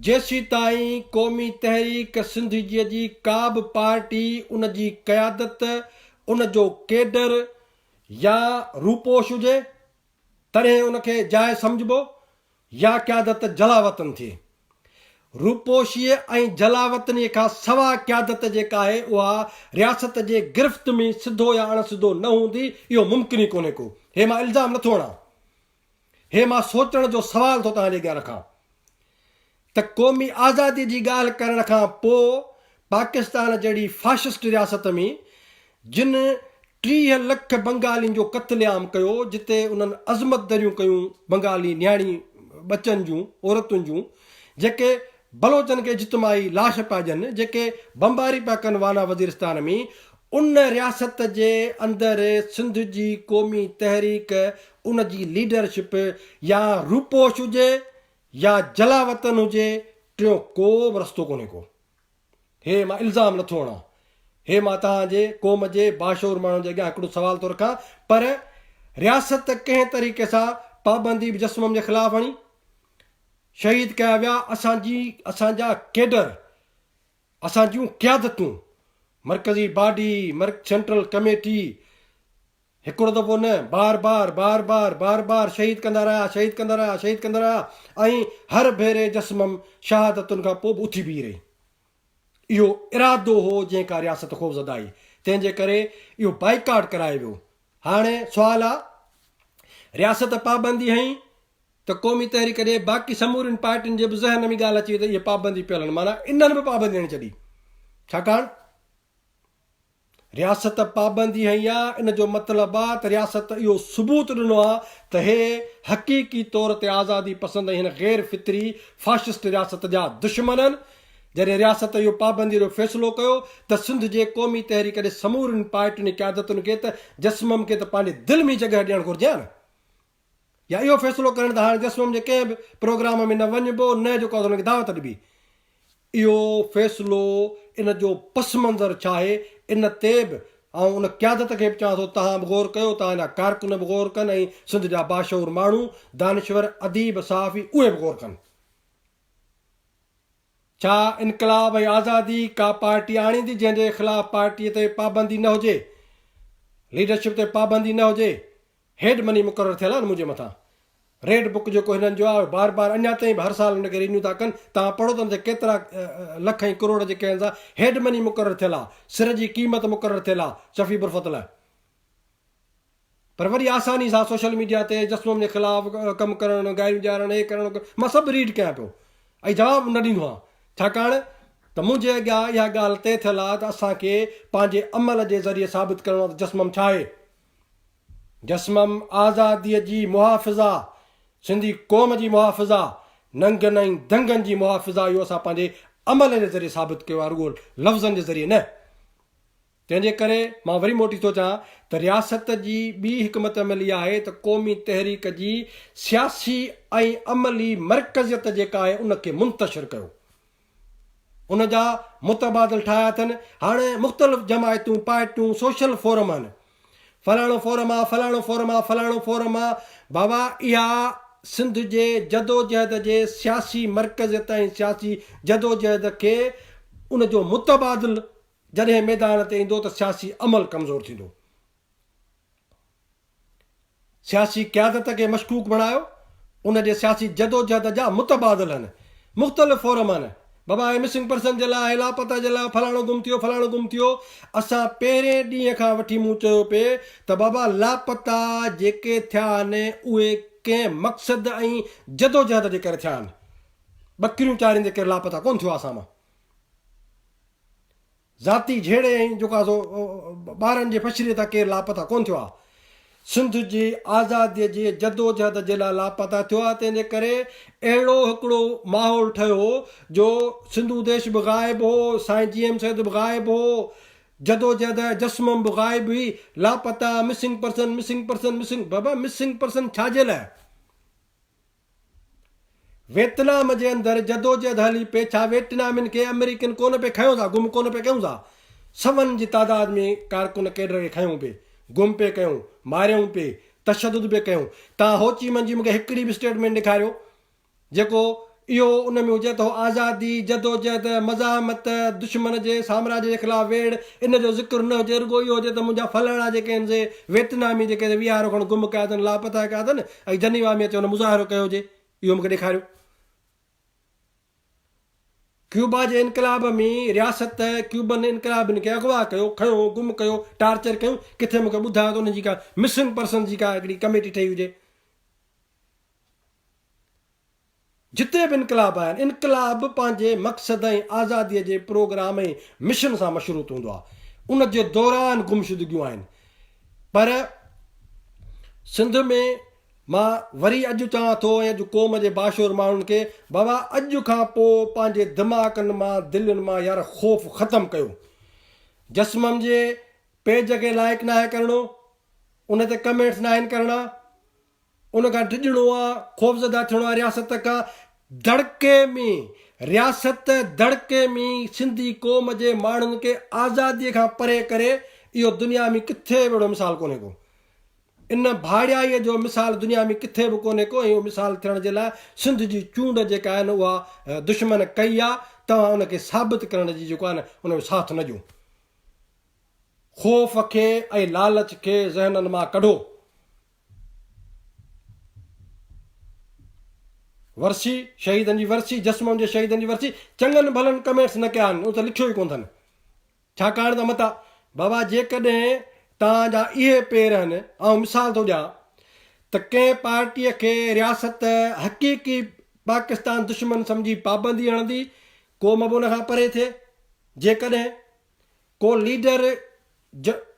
جيسيتائين قومي تحريڪ سنڌ جي جي ڪا به پارٽي ان جي قيادت ان جو ڪيڊر يا روپوش هجي تڏهن ان کي جائز سمجهبو يا قيادت جلاوطن ٿئي. روپوشيء ۽ جلاوطنيء کان سوا قيادت جيڪا آهي اها رياست جي گرفت ۾ سڌو يا اڻ سڌو نه هوندي، اهو ممڪن ئي ڪونهي ڪو. هي مان الزام نٿو هڻان. هي مان سوچڻ جو سوال ٿو توهان جي اڳيان رکان ته قومي آزاديء جي ڳالهه ڪرڻ کان پوء پاڪستان جهڙي فاشسٽ رياست ۾ جن 30 لک بنگالين جو قتل عام ڪيو، جتي انهن عظمت دريون ڪيون بنگالي نياڻي ٻچن جون، عورتن جون، جيڪي بلوچن کي اجتماعي لاش پيا ڏين، جيڪي بمباري پيا ڪن وانا وزيرستان ۾، ان رياست جي اندر سنڌ جي قومي تحريڪ ان جي ليڊرشپ يا روپوش هجي يا جلاوطن هجي، ٽيون ڪو به رستو ڪونهي ڪو. هي مان الزام نٿو هڻان. هي مان توهان جي قوم جي باشعور ماڻهن جي اڳيان هڪڙو سوال ٿو رکان پر رياست ڪنهن طريقي سان پابندي به جسمم جي خلاف هڻي شهيد ڪيا ويا اسان جي اسان جا ڪيڊر اسان جون قيادتون مرڪزي باڊي سينٽرل ڪميٽي هڪڙو دفعو نه بار بار بار بار بار بار شهيد ڪندا رهيا شهيد ڪندا رهيا شهيد ڪندا رهيا ۽ هر ڀيري جسمم شهادتن کان پوء به اٿي بيهي رهي. اهو ارادو هو جنهن کان رياست خوفزده آهي تنهن جي ڪري اهو بائيڪاٽ ڪرايو ويو. هاڻي سوال آ رياست پابندي هنئي ته قومي تحريڪ جي باقي سمورين پارٽين جي به ذهن ۾ ڳالهه اچي وئي ته اهي پابندي پيل آهن معنيٰ انهن به پابندي هڻي ڇڏي ڇاڪاڻ رياست پابندي هنئي آ ان جو مطلب آ ته رياست اهو ثبوت ڏنو آ ته هي حقيقي طور تي آزادي پسند ۽ هن غير فطري فاشسٽ رياست جا دشمن آهن جڏهن رياست اهو پابندي جو فيصلو ڪيو ته سنڌ جي قومي تحريڪ جي سمورين پارٽين ۽ قيادتن کي ته جسمم کي ته پنهنجي دل ۾ جڳهه ڏيڻ گهرجي ها نه يا اهو فيصلو ڪرڻ ته هاڻي جسمم جي ڪنهن به پروگرام ۾ نه وڃبو نه جيڪو آهي انهن کي دعوت ڏبي. اهو فيصلو ان جو پس منظر ڇا آهي ان تي به آئون ان قيادت کي به چوان ٿو توهان به غور ڪيو توهان جا ڪارڪن به غور ڪن ۽ سنڌ جا باشعور ماڻهو دانشور اديب صحافي اهي به غور ڪن. ڇا انقلاب ۽ آزادي ڪا پارٽي آڻيندي جنهن جي خلاف پارٽي تي پابندي نه هجي، ليڊرشپ تي پابندي نه هجي، هيڊ مني مقرر ٿيل آهن منهنجي مٿان. ريڊ بڪ جيڪو هنن جو آهي بار بار اڃا تائين به هر سال ان کي رينيو ٿا ڪن، توهان پڙهو ته ان تي ڪيترا لک ۽ ڪروڙ جيڪي آهن سا هيڊ مني مقرر ٿيل آهي، سر جي قيمت مقرر ٿيل آهي شفيع برفت لاء. پر وڏي آساني سان سوشل ميڊيا تي جسمم جي خلاف ڪم ڪرڻ، گاريون ڏيارڻ، هي ڪرڻ مان سڀ ريڊ ڪيان پيو ۽ جواب نه ڏيندو آهيان ڇاڪاڻ ته منهنجي اڳيان اها ڳالهه طئي ٿيل آهي ته اسان کي پنهنجي عمل جي ذريعي ثابت ڪرڻو آهي ته جسمم ڇا آهي. جسمم آزاديء جي محافظ آ، سنڌي قوم جي محافظ آ، ننگن ۽ دنگن جي محافظ آ اهو اسان پنهنجي عمل جي ذريعي ثابت ڪيو آهي رڳو لفظن جي ذريعي نه. تنهن جي ڪري مان وري موٽي ٿو چان ته رياست جي ٻي حڪمت عملي آهي ته قومي تحريڪ جي سياسي ۽ عملي مرڪزيت جيڪا آهي ان کي منتشر ڪيو. ان جا متبادل ٺاهيا اٿن. هاڻي مختلف جماعتون، پارٽيون، سوشل فورم آهن. فلاڻو فورم آ، فلاڻو فورم آ، فلاڻو فورم آ. بابا اها سنڌ جي جدوجهد جي سياسي مرڪزيت ۽ سياسي جدوجهد کي ان جو متبادل جڏهن ميدان تي ايندو ته سياسي عمل ڪمزور ٿيندو. سياسي قيادت کي مشڪوڪ بڻايو، ان جي سياسي جدوجهد جا متبادل هن. مختلف فورم آهن. بابا هي مسنگ پرسن جي لاء، هي لاپتا جي لاء، فلاڻو گم ٿيو، فلاڻو گم ٿيو. اسان پهرين ڏينهن کان وٺي مون چيو پئي ته بابا لاپتا جيڪي ٿيا آهن اهي ڪنهن مقصد ۽ جدوجهد جي ڪري ٿيا آهن. ٻڪريون چاريندي ڪير لاپتا ڪونه ٿيو آهي اسان مان. ذاتي جهيڙي ۽ جيڪو آهي سو ٻارن جي فشري تان ڪير لاپتا ڪونه ٿيو آهي. سنڌ جي آزاديء جي جدوجهد جي لاء لاپتا ٿيو آهي تنهن جي ڪري اهڙو هڪڙو ماحول ٺهيو جو سنڌو ديش به غائب هو، سائين جي ايم سيد به غائب هو، جدوجهد جسمم به غائب هئي، لاپتا، missing person, missing person, missing, بابا مسنگ پرسن ڇا جي لاء؟ ويتنام جي اندر جدوجهد هلي پئي، ڇا ويٽنامين کي آمريڪين ڪونه پئي کنيو ٿا، گم ڪونه پئي ڪيون ٿا؟ سون جي تعداد ۾ ڪارڪن ڪيڊر کي کنيو پئي، گم پئي ڪيون، ماريائون پئي، تشدد پئي ڪيون. توهان هوچي من جي مون کي هڪڙي به اسٽيٽمينٽ ڏيکاريو جيڪو اهو ان ۾ هجي ته هو آزادي، جدوجهد، مزاحمت، دشمن جي سامراج جي خلاف ويڙهه، ان جو ذڪر نه هجي، رڳو اهو هجي ته منهنجا فلاڻا جيڪي آهن سي ويٽنامي جيڪي ويهارو کن گم ڪيا اٿن، لاپتا ڪيا اٿن، ۽ جنيوا ۾ اچي هن مظاهرو ڪيو هجي، اهو مون کي ڏيکاريو. ڪيوبا جي انقلاب ۾ رياست ڪيوبن انقلابين کي اغوا ڪيو، کنيو، گم ڪيو، ٽارچر ڪيون، ڪٿي مون کي ٻڌايو ته انهن جي ڪا مسنگ پرسنز جي ڪا هڪڙي ڪميٽي ٺهي هجي. جتي به انقلاب آيا آهن، انقلاب پنهنجي مقصد ۽ آزاديء جي پروگرام ۽ مشن سان مشروط هوندو آهي. ان جي دوران گمشدگيون آهن. پر سنڌ ۾ مان وري اڄ چوان ٿو ۽ اڄ قوم جي باشعور ماڻهن کي بابا اڄ کان پوء پنهنجي دماغن مان دلين مان يار خوف ختم ڪيو. جسمم جي پيج کي لائيڪ ناهي ڪرڻو، ان تي ڪمينٽس ناهن ڪرڻا. ان کان ڊڄڻو آ، خوفزده ٿيڻو آ رياست کان دڙڪي ۾ رياست دڙڪي ۾ سنڌي قوم جي ماڻهن کي آزادي کان پري ڪري اهو دنيا ۾ ڪٿي به اهڙو مثال ڪونهي ڪو. ان ڀاڙيائي جو مثال دنيا ۾ ڪٿي به ڪونهي ڪو ۽ اهو مثال ٿيڻ جي لاء سنڌ جي چونڊ جيڪا آهي نه اها دشمن ڪئي آ توهان ان کي ثابت ڪرڻ جي جيڪو آهي نه ان جو ساٿ نه ڏيو. خوف کي ۽ لالچ کي ذهنن مان ڪڍو. ورسي، شهيدن جي ورسي، جسمم جي شهيدن جي ورسي، چڱن ڀلن ڪمينٽس نه ڪيا آهن، اتي لکيو ئي ڪونه اٿن. ڇاڪاڻ ته متان بابا جيڪڏهن توهان جا اهي پير آهن، آئون مثال ٿو ڏيان ته ڪنهن پارٽيء کي رياست حقيقي پاڪستان دشمن سمجهي پابندي هڻندي، قوم به ان کان پري ٿئي، جيڪڏهن ڪو ليڊر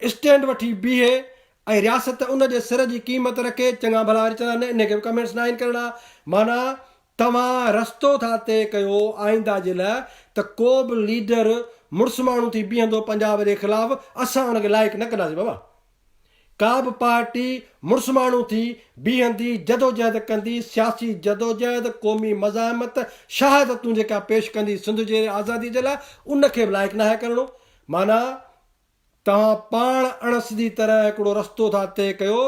اسٽينڊ وٺي بيهي ۽ رياست ان جي سر جي قيمت رکي، چڱا ڀلا وري چوندا نه انهي کي به ڪمينٽس ناهن ڪرڻا، معنيٰ توهان رستو ٿا طئي ڪيو آئنده جي لاء ته ڪو به ليڊر مڙس ماڻهو ٿي بيهندو پنجاب جي خلاف اسان ان کي لائيڪ نه ڪنداسين بابا. ڪا به پارٽي مڙس ماڻهو ٿي بيهندي جدوجهد ڪندي سياسي جدوجهد قومي مزاحمت شهادتون جيڪا پيش ڪندي سنڌ جي آزادي جي لاء ان کي به لائق ناهي ڪرڻو معنيٰ توهان پاڻ اڻ سڌي طرح هڪڙو رستو ٿا طئي ڪيو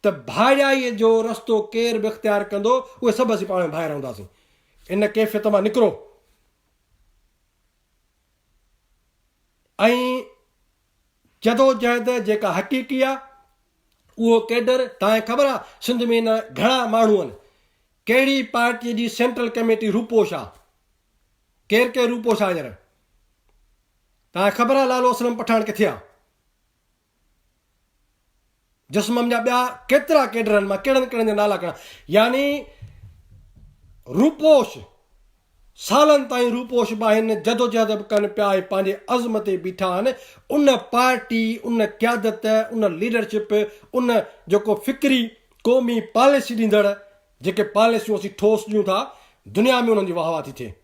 ته ڀاڙيائي جو رستو ڪير به اختيار ڪندو اهي سڀ اسين پاڻ ۾ ڀائر هونداسين ان ڪيفيت مان نڪرو. ۽ جدوجهد جيڪا حقيقي آ اهو ڪيڊر توهان کي خبر آ سنڌ ۾ نه گهڻا ماڻهو آهن ڪهڙي پارٽي جي سينٽرل ڪميٽي روپوش آ ڪير ڪير روپوش آ هينئر توهان کي خبر آ لالو اسلم پٺاڻ ڪٿي آ جسمم جا ٻيا ڪيترا ڪيڊر آهن مان ڪهڙن ڪهڙن جا نالا کڻان يعني روپوش سالن تائين روپوش به آهن جدوجهد به ڪن پيا ۽ پنهنجي عزم تي بيٺا آهن ان پارٽي ان قيادت ان ليڊرشپ ان جيڪو فڪري قومي پاليسي ڏيندڙ جيڪي پاليسيون اسين ٺوس ڏيون ٿا دنيا ۾ انهن جي واهه واهه ٿي ٿئي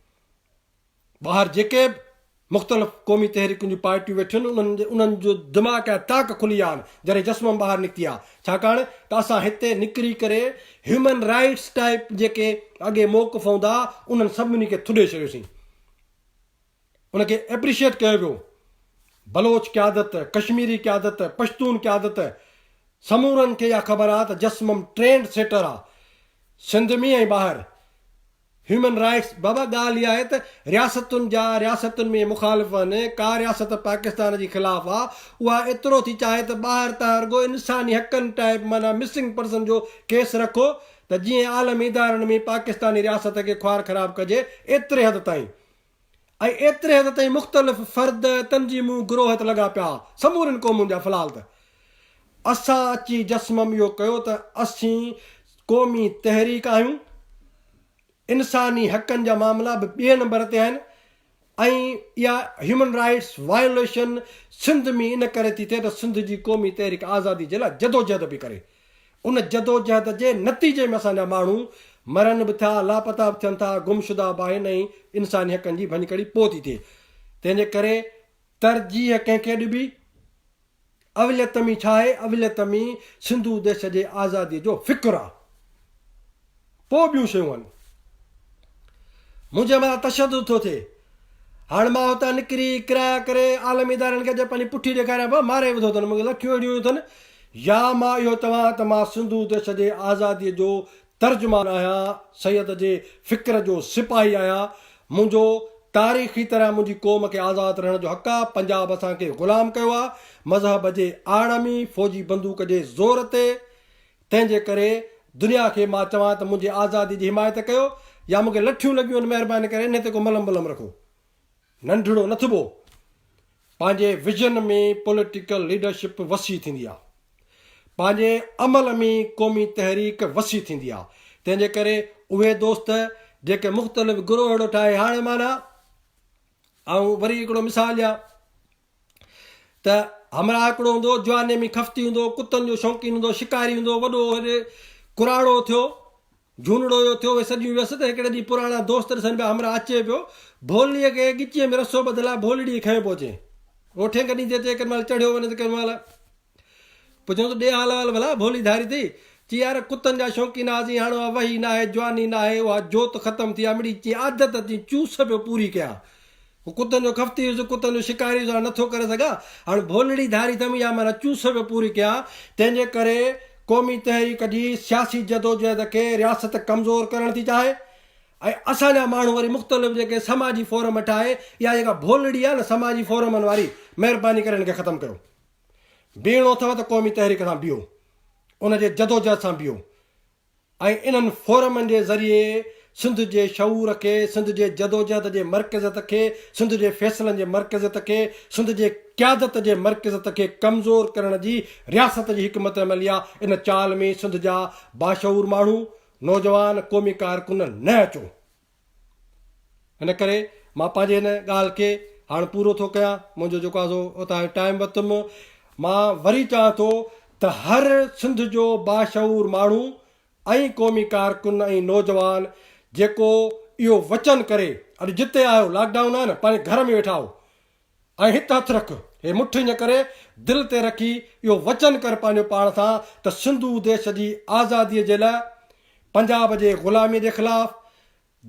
ٻاهر جيڪي به مختلف قومي تحريڪن جون پارٽيون ويٺيون آهن انهن جو دماغ ۽ طاق کلي ويا آهن جڏهن جسمم ٻاهر نڪتي آهي ڇاڪاڻ ته اسان هتي نڪري ڪري هيومن رائيٽس ٽائيپ جيڪي اڳي موقف هوندا انهن سڀني کي ٿڏي ڇڏيوسين ان کي اپريشيئيٽ ڪيو ويو بلوچ قيادت ڪشميري قيادت پشتون قيادت سمورن کي اها خبر آهي ته جسمم ٽرينڊ سيٽر آهي سنڌ ۾ ۽ ٻاهر هيومن رائيٽس بابا ڳالهه اها آهي ته رياستن جا رياستن ۾ مخالف آهن ڪا رياست پاڪستان جي خلاف آ اها ايترو ٿي چاهي ته ٻاهر تان رڳو انساني حقن ٽائيپ معنيٰ مسنگ پرسن جو ڪيس رکو ته جيئن عالمي ادارن ۾ پاڪستاني رياست کي خوار خراب ڪجي ايتري حد تائين ۽ ايتري حد تائين مختلف فرد تنظيمون گروهه ته لڳا پيا سمورين قومن جا في الحال ته اسان اچي جسمم اهو ڪيو ته اسين قومي تحريڪ آهيون، انساني حقن جا معاملا به ٻئي نمبر تي آهن ۽ اها هيومن رائيٽس وائوليشن سنڌ ۾ ان ڪري ٿي ٿئي ته سنڌ جي قومي تحريڪ آزادي جي لاء جدوجهد پئي ڪري. ان جدوجهد جي نتيجي ۾ اسان جا ماڻهو مرن به ٿا، لاپتا به ٿين ٿا، گمشده به آهن ۽ انساني حقن جي ڀڃڪڙي پوء ٿي ٿئي. تنهن جي ڪري ترجيح ڪنهن کي ڏبي؟ اوليت ۾ ڇا آهي؟ اوليت ۾ سنڌو ديش جي آزاديء جو فڪر آ. پوء ٻيون شيون آهن. منهنجي مٿان تشدد ٿو ٿئي. هاڻ مان هتان نڪري ڪرايا ڪري عالمي ادارن کي اچي پنهنجي پٺي ڏيکاريان پيو، ماري وڌو اٿن، مون کي لکيون اهڙيون اٿن. يا مان اهو چوان ته مان سنڌو ديش جي آزاديء جو ترجمان آهيان، سيد جي فڪر جو سپاهي آهيان، منهنجو تاريخي طرح منهنجي قوم کي آزاد رهڻ جو حق آ، پنجاب اسان کي غلام ڪيو آ، مذهب جي آڙ ۾ فوجي بندوق جي زور تي، تنهن جي ڪري دنيا کي مان چوان ته منهنجي آزادي جي حمايت ڪيو يا مون کي لٺيون لڳيون آهن مهرباني ڪري انهي تي ڪو ملم بلم رکو. ننڍڙو نه ٿبو. پنهنجي ويزن ۾ پوليٽيڪل ليڊرشپ وسيع ٿيندي آ. پنهنجي عمل ۾ قومي تحريڪ وسيع ٿيندي آ. تنهن جي ڪري اهي دوست جيڪي مختلف گروهه اهڙو ٺاهي هاڻي معنيٰ آئون وري هڪڙو مثال ڏيان ته همراهه هڪڙو هوندو هو جواني ۾ خفتي هوندو هو ڪتن جو شوقين هوندو هو شڪاري هوندو هو وڏو هيڏي ڪراڙو ٿيو جهونڙو اهو ٿيو اهي سڄيون ويس ته هڪڙي ڏينهن پراڻا دوست ڏسن پيا همراهه اچي پيو ڀولڙيء کي ڳچيء ۾ رسو ٻڌل آهي ڀولڙيء کي کنيو پيو اچي اهو ٺينگ ڏيندي اچي ڪنهن مهل چڙهيو وڃي ته ڪنهن مهل پڇيو ته ڏي حال احوال ڀلا ڀولي ڌاري اٿئي چي يار ڪتن جا شوقين هئاسين هاڻ اها وهي ناهي جواني ناهي اها جوت ختم ٿي آ مڙئي چي عادت اچي چوس پيو پوري ڪيان هو ڪتن جو خفتي هيس، ڪتن جو شڪاري هيس، هاڻ نٿو ڪري سگهان، هاڻ ڀولڙي ڌاري اٿم يا معنيٰ چوس پيو پوري ڪيان، تنهن جي ڪري قومي تحريڪ جي سياسي جدوجهد کي رياست ڪمزور ڪرڻ ٿي چاهي ۽ اسان جا ماڻهو وري مختلف جيڪي سماجي فورم ٺاهي اها جيڪا ڀولڙي آهي نه سماجي فورمن واري مهرباني ڪري ان کي ختم ڪيو. بيهڻو اٿو ته قومي تحريڪ سان بيهو، ان جي جدوجهد سان بيهو. ۽ انهن فورمن جي ذريعي سنڌ جي شعور کي، سنڌ جي جدوجهد جي مرڪزيت کي، سنڌ جي فيصلن جي مرڪزيت کي، سنڌ جي قيادت جي مرڪزيت کي ڪمزور ڪرڻ جي رياست جي حڪمت عملي آ، ان چال ۾ سنڌ جا باشعور ماڻهو، نوجوان، قومي ڪارڪن نه اچو. ان ڪري مان پنهنجي هن ڳالهه کي هاڻ پورو ٿو ڪيان، منهنجو جيڪو آهي سو اتان جو ٽائيم ورتم. مان وري چوان ٿو ته هر سنڌ جو باشعور ماڻهو ۽ قومي ڪارڪن ۽ نوجوان جيڪو اهو وچن ڪري، اڄ جتي آهيو لاڪ ڊائون آهي نه پنهنجي گهر ۾ ويٺا آهيو ۽ هت هٿ رک، هي مٺ ائين ڪري دل تي رکي اهو وچن ڪر پنهنجو پاڻ سان ته سنڌو ديش جي آزاديء جي لاء پنجاب جي غلاميء جي خلاف،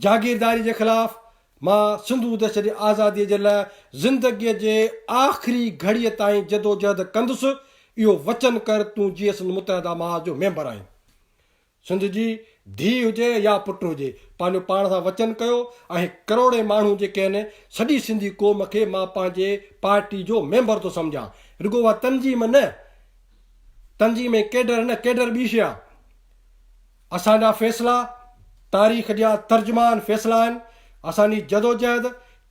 جاگيرداري جي خلاف، مان سنڌو ديش جي آزاديء جي لاء زندگيء جي آخري گهڙيء تائين جدوجهد ڪندس، اهو وچن ڪر تون جيئي سنڌ متحده محاذ جو ميمبر آهين. سنڌ جي ڌيء هجي يا پٽ هجي، پنهنجو پاڻ سان وچن ڪيو ۽ ڪروڙين ماڻهو جيڪي آهن سڄي سنڌي قوم کي مان پنهنجي پارٽي جو ميمبر ٿو سمجهان. رڳو اها تنظيم نه، تنظيم ۽ ڪيڊر نه، ڪيڊر ٻي شيء آهي. اسان جا فيصلا تاريخ جا ترجمان فيصلا آهن، اسان جي جدوجهد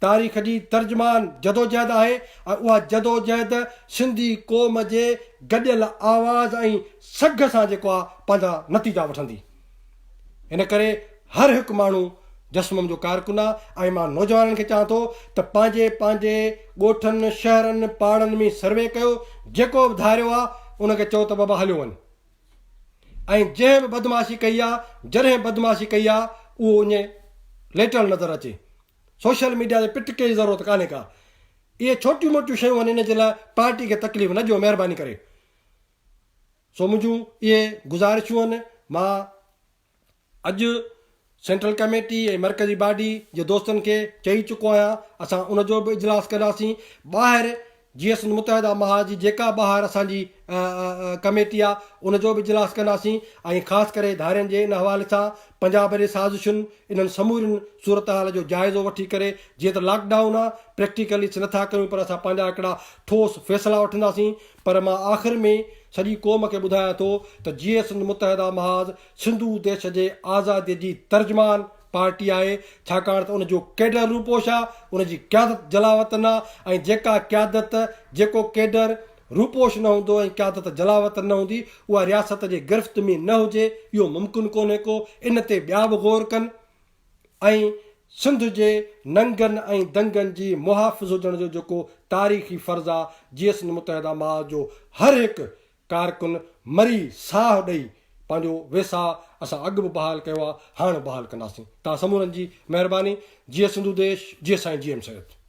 تاريخ جي ترجمان جدوجهد آهي ۽ اها جدوجهد سنڌي قوم جي گڏيل آواز ۽ سگهه سان جيڪو آهي پنهنجا نتيجا وٺندي. ان ڪري هر هڪ ماڻهو جسمم جو ڪارڪن آهي ۽ مان نوجوانن کي چوان ٿو ته پنهنجي پنهنجي ڳوٺن، شهرن، پاڙن ۾ سروي ڪيو، جيڪو به ڌاريو آهي ان کي چئو ته بابا هليو وڃ. ۽ جنهن به بدمعاشي ڪئي آ جڏهن بدمعاشي ڪئي آ اهو اڃي ليٽيل نظر اچي سوشل ميڊيا تي پٽڪي جي ضرورت ڪانهي ڪا اهي ڇوٽيون موٽيون شيون آهن ان جي لاء پارٽي کي تڪليف نه ڏيو مهرباني ڪري سو منهنجون اهي گذارشون آهن مان اڄ سينٽرل ڪميٽي ۽ مرڪزي باڊي جي دوستن کي چئي چڪو آهيان اسان ان جو به اجلاس ڪنداسين ٻاهر جيئي سنڌ متحده محاذ جي جيڪا ٻاهر اسان جي ڪميٽي آهي ان جو به اجلاس ڪنداسين ۽ خاص ڪري ڌارين جي ان حوالي سان پنجاب جي سازشن انهن سمورين صورتحال جو جائزو وٺي ڪري جيئن ته لاڪ ڊائون آهي پريڪٽيڪلي نٿا ڪيون پر اسان پنهنجا هڪڙا ٺوس فيصلا وٺنداسين پر مان آخر ۾ سڄي قوم کي ٻڌايان ٿو ته جيئي سنڌ متحده محاذ سنڌو ديش جي آزادي جي ترجمان پارٽي آهي ڇاڪاڻ ته ان جو ڪيڊر روپوش آ ان جي قيادت جلاوطن آ ۽ جيڪا قيادت جيڪو ڪيڊر روپوش نه هوندو ۽ قيادت جلاوطن نه هوندي اها رياست جي گرفت ۾ نه هجي اهو ممڪن ڪونهي ڪو ان تي ٻيا به غور ڪن ۽ سنڌ جي ننگن ۽ دنگن جي محافظ هجڻ جو جيڪو تاريخي فرض آ جيئي سنڌ متحده محاذ جو هر هڪ ڪارڪن مري ساهه ڏئي پنهنجو ويساهه اسان اڳ به بحال ڪيو آ هاڻ به بحال ڪنداسين توهان سمورن جي مهرباني جيئي سنڌو ديش جيئي سائين جي ايم سيد.